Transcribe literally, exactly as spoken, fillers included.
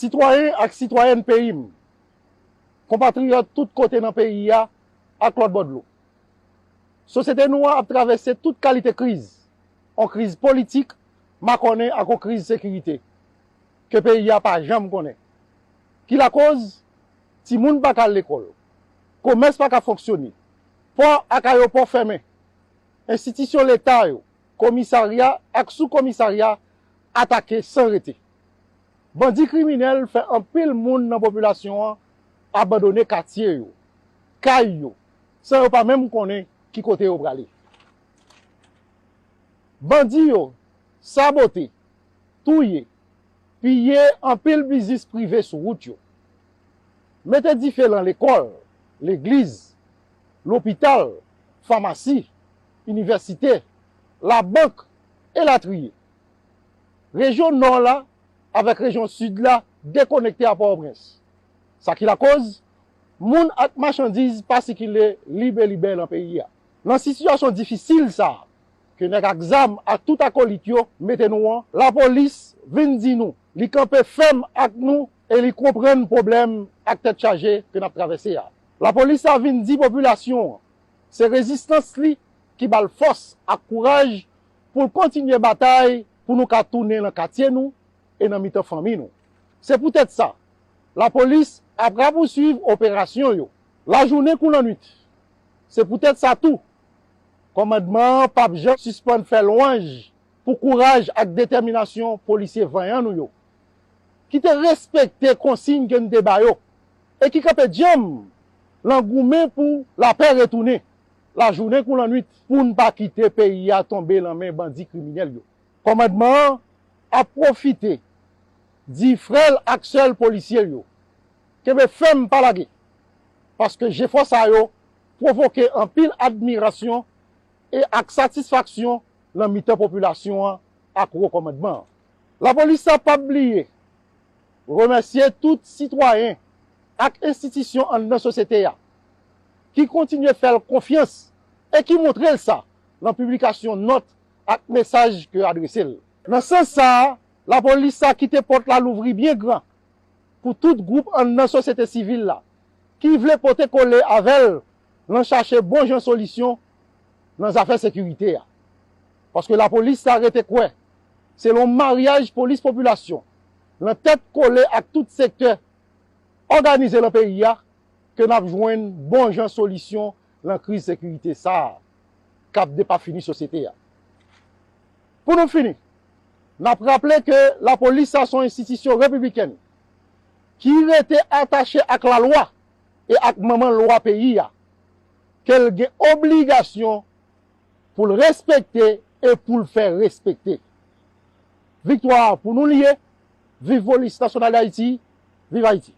Sitwayen ak sitwayèn peyi m, konpatriyòt tout kote nan peyi a ak lòt bò dlo. Sosyete nou an ap travèse tout kalite kriz, yon kriz politik makònen ak yon kriz sekirite ke peyi a pa janm konnen. Ki lakoz? Timoun pa ka al lekòl, komès pa ka fonksyone, pò ak ayewopò fèmen, enstitisyon leta yo, komisarya ak soukomisarya atake san rete. Bandi kriminèl fè anpil moun nan popilasyon an abandone katye yo, kay yo, san yo pa menm konnen ki kote yo prale. Bandi yo sabote, touye, piye anpil biznis prive sou wout yo. Mete dife lan lekòl, legliz, lopital, famasi, inivèsite, labank, elatriye. Rejyon Nò la avèk rejyon Sid la dekonekte a Pòtoprens. Sa ki lakoz, moun ak machandiz pa sikile libe libe lan peyi a. Lan sitiyasyon difisil sa a, ke nèg ak zam ak tout akolit yo mete nou an, lapolis vin di nou li kanpe fèm ak nou e li konprann pwoblèm ak tèt chaje ke n ap travèse a. Lapolis la vin di popilasyon an se rezistans li ki ba l fòs ak kouraj pou l kontinye batay pou nou ka tounen lan katye nou e nan mitan fanmi nou. Se poutèt sa, lapolis ap rapousuiv operasyon yo lajounen kou lannwit. Se poutèt sa tou, kòmandman an p ap janm sispann fè lwanj pou kouraj ak detèminasyon polisye vanyan nou yo, ki te respekte konsiy ke n te ba yo e ki kanpe djanm lan goumen pou lapè retounen lajounen kou lannwit pou n pa kite peyi a tonbe lan men bandi kriminèl yo. Kòmandman an ap pwofite di frè l ak sè l polisye l yo, kenbe fèm, pa lage, paske jefò sa yo pwovoke anpil admirasyon e ak satisfaksyon lan mitan popilasyon an ak wo kòmandman an. Lapolis la p ap bliye remèsye tout sitwayen ak enstitisyon anndan sosyete a ki kontinye fè l konfyans e ki montre l sa lan piblikasyon nòt ak mesaj ke adrese l. Nan sans sa a, lapolis la kite pòt la louvri byen gran pou tout gwoup anndan sosyete sivil la ki vle pote kole avè l lan chache bon jan solisyon lan zafè sekirite a. Paske lapolis la rete kwè se lan maryaj polis popilasyon, lan tèt kole ak tout sektè òganize lan peyi a, ke n ap jwenn bon jan solisyon lan kriz sekirite sa a k ap depafini sosyete a. Pou nou fini, n ap raple ke lapolis la se yon enstitisyon repiblikèn ki rete atache ak lalwa e ak manman lwa peyi a, ke l gen obligasyon pou l respekte e pou l fè respekte. Viktwa a pou nou li ye. Viv Polis Nasyonal Dayiti. Viv Ayiti.